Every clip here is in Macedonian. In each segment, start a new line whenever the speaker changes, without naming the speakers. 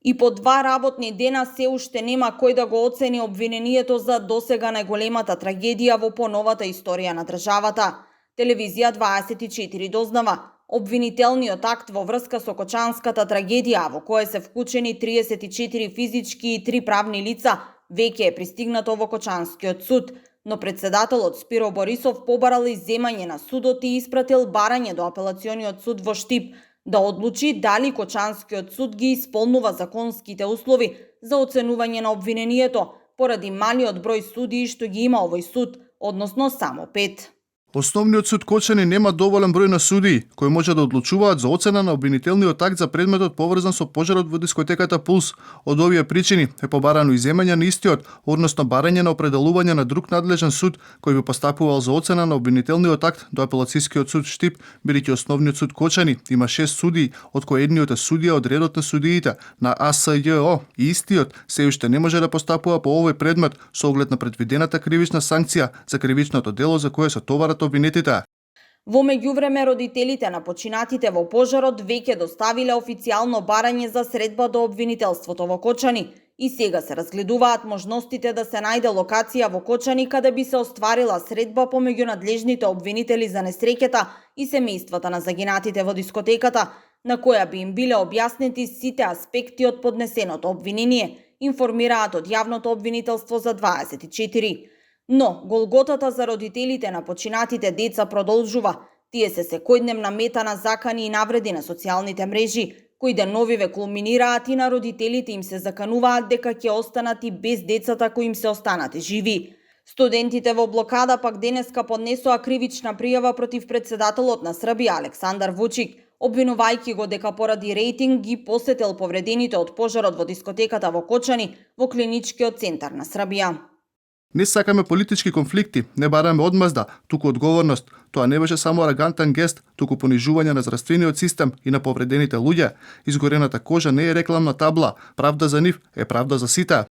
И по 2 работни дена се уште нема кој да го оцени обвинението за досега најголемата трагедија во поновата историја на државата. Телевизија 24 дознава обвинителниот акт во врска со Кочанската трагедија, во која се вклучени 34 физички и 3 правни лица, веќе е пристигнато во Кочанскиот суд, но председателот Спиро Борисов побарал изземање на судот и испратил барање до апелациониот суд во Штип да одлучи дали Кочанскиот суд ги исполнува законските услови за оценување на обвинението, поради малиот број судии што ги има овој суд, односно само 5.
Основниот суд Кочани нема доволен број на судии кои може да одлучуваат за оцена на обвинителниот акт за предметот поврзан со пожарот во дискотеката Пулс. Од овие причини е побарано изземање на истиот, односно барање на определување на друг надлежен суд кој би постапувал за оцена на обвинителниот акт до апелацијскиот суд Штип, бидејќи основниот суд Кочани има 6 судии, од кои едниот е судија од редот на судиите на АСЈО и истиот се уште не може да постапува по овој предмет со оглед на предвидената кривична санкција за кривичното дело за кое се товарат обвинетите.
Во меѓувреме, родителите на починатите во пожарот веќе доставиле официјално барање за средба до обвинителството во Кочани и сега се разгледуваат можностите да се најде локација во Кочани каде би се остварила средба помеѓу надлежните обвинители за несреќата и семејствата на загинатите во дискотеката, на која би им биле објаснети сите аспекти од поднесеното обвинение, информираат од јавното обвинителство за 24. Но голготата за родителите на починатите деца продолжува. Тие се секојдневна мета на закани и навреди на социјалните мрежи, кои деновиве кулминираат и на родителите им се закануваат дека ќе останат и без децата кои им се останати живи. Студентите во блокада пак денеска поднесоа кривична пријава против председателот на Србија Александар Вучик, обвинувајќи го дека поради рейтинг ги посетил повредените од пожарот во дискотеката во Кочани во клиничкиот центар на Србија.
Не сакаме политички конфликти, не бараме одмазда, туку одговорност. Тоа не беше само арогантен гест, туку понижување на здравствениот систем и на повредените луѓе. Изгорената кожа не е рекламна табла, правда за нив е правда за сите.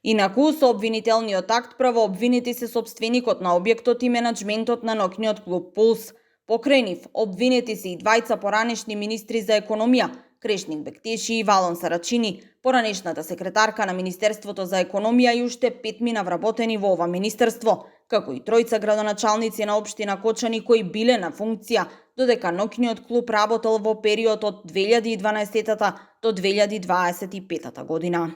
Инаку, со обвинителниот акт правообвинети се сопственикот на објектот и менаџментот на ноќниот клуб Пулс. Покрај нив обвинети се и двајца поранешни министри за економија, Крешник Бектеши и Валон Сарачини, поранешната секретарка на Министерството за економија и уште 5 вработени во ова министерство, како и 3 градоначалници на општина Кочани кои биле на функција, додека ноќниот клуб работел во период од 2012 до 2025 година.